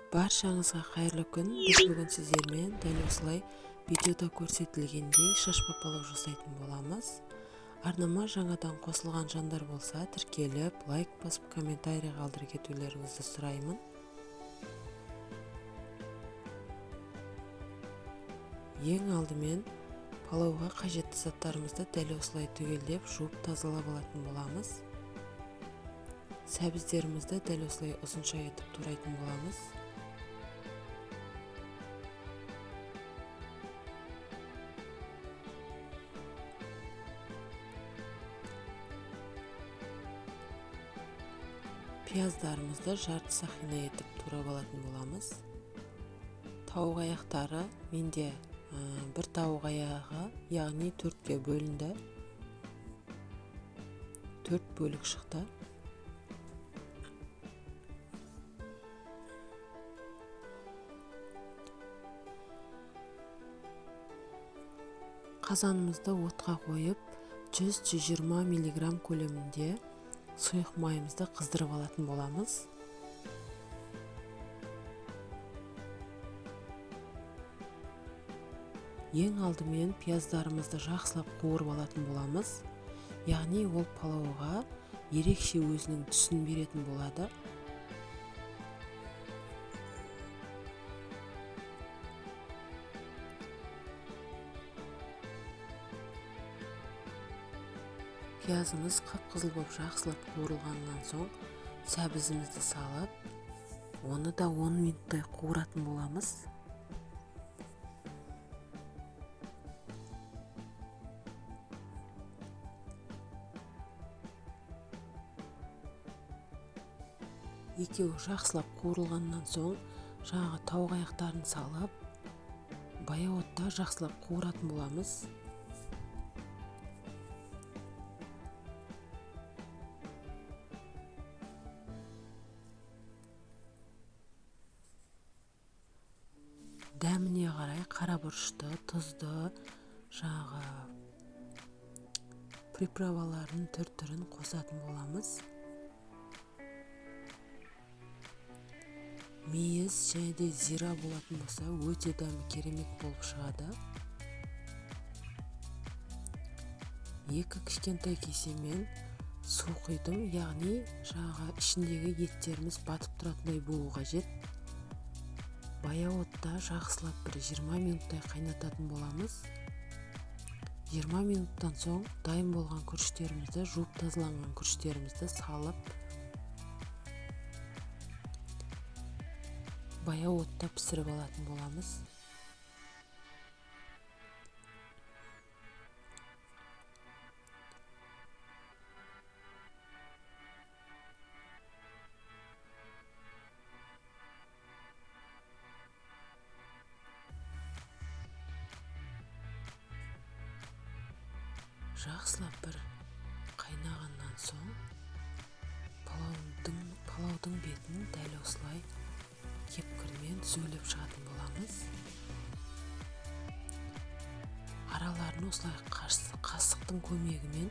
Баршаңызға қайырлы күн. Біз бүгін сіздермен дәл осылай видеода көрсетілгендей шашпа палау жасайтын боламыз. Арнама жаңадан қосылған жандар болса, тіркеліп, лайк басып, комментарий қалдырып кетулеріңізді сұраймын. Ең алдымен палауға қажетті заттарымызды дәл осылай түгелдеп жуып тазалап алатын боламыз. Сәбіздерімізді дәл осылай ұзынша етіп турайтын боламыз. Пияздарымызды жарты сақина етіп турап алатын боламыз. Тауық аяқтары менде бір тауық аяғы, яғни 4-ке бөлінді. 4 бөлік шықты. Қазанымызды отқа қойып, 100-120 миллиграмм көлемінде сұйық майымызды қыздырып алатын боламыз. Ең алдымен пияздарымызды жақсылап қуырып алатын боламыз. Яғни ол палауға ерекше өзінің түсін беретін болады. Пиязымыз қып-қызыл болып жақсылап қуырылғаннан соң сәбізімізді салып, оны да 10 минуттай қуыратын боламыз. Екеуі жақсылап қуырылғаннан соң жаңағы тауық аяқтарын салып, баяу отта жақсылап қуыратын боламыз. Дәміне қарай қара бұрышты, тұзды, жаңағы приправалардың түр-түрін қосатын боламыз. Мейіз және де зира болатын болса, өте дәмі керемет болып шығады. 2 кішкентай кесемен су құйдым, яғни жаңағы ішіндегі еттеріміз батып тұратындай болу қажет. Баяу отта жақсылап бір 20 минуттай қайнататын боламыз. 20 минуттан соң дайын болған күріштерімізді, жуып тазаланған күріштерімізді салып, баяу отта пісіріп алатын боламыз. Жақсылап бір қайнағаннан соң палаудың бетін дәл осылай кепкірмен түзулеп шығатын боламыз. Араларын осылай қасықтың көмегімен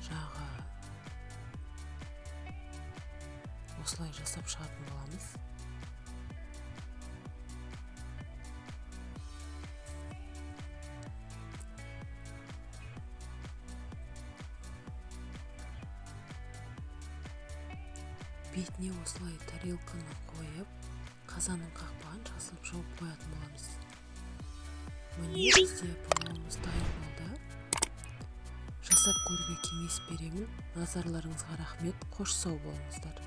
жаңағы осылай жасап шығатын боламыз. Бетіне осылай тарелканы қойып, қазанның қақпағын жақсылап жауып қоятын боламыз. Міне бізде палауымыз дайын болды. Жасап көруге кеңес беремін. Назарларыңызға рахмет. Қош сау болыңыздар.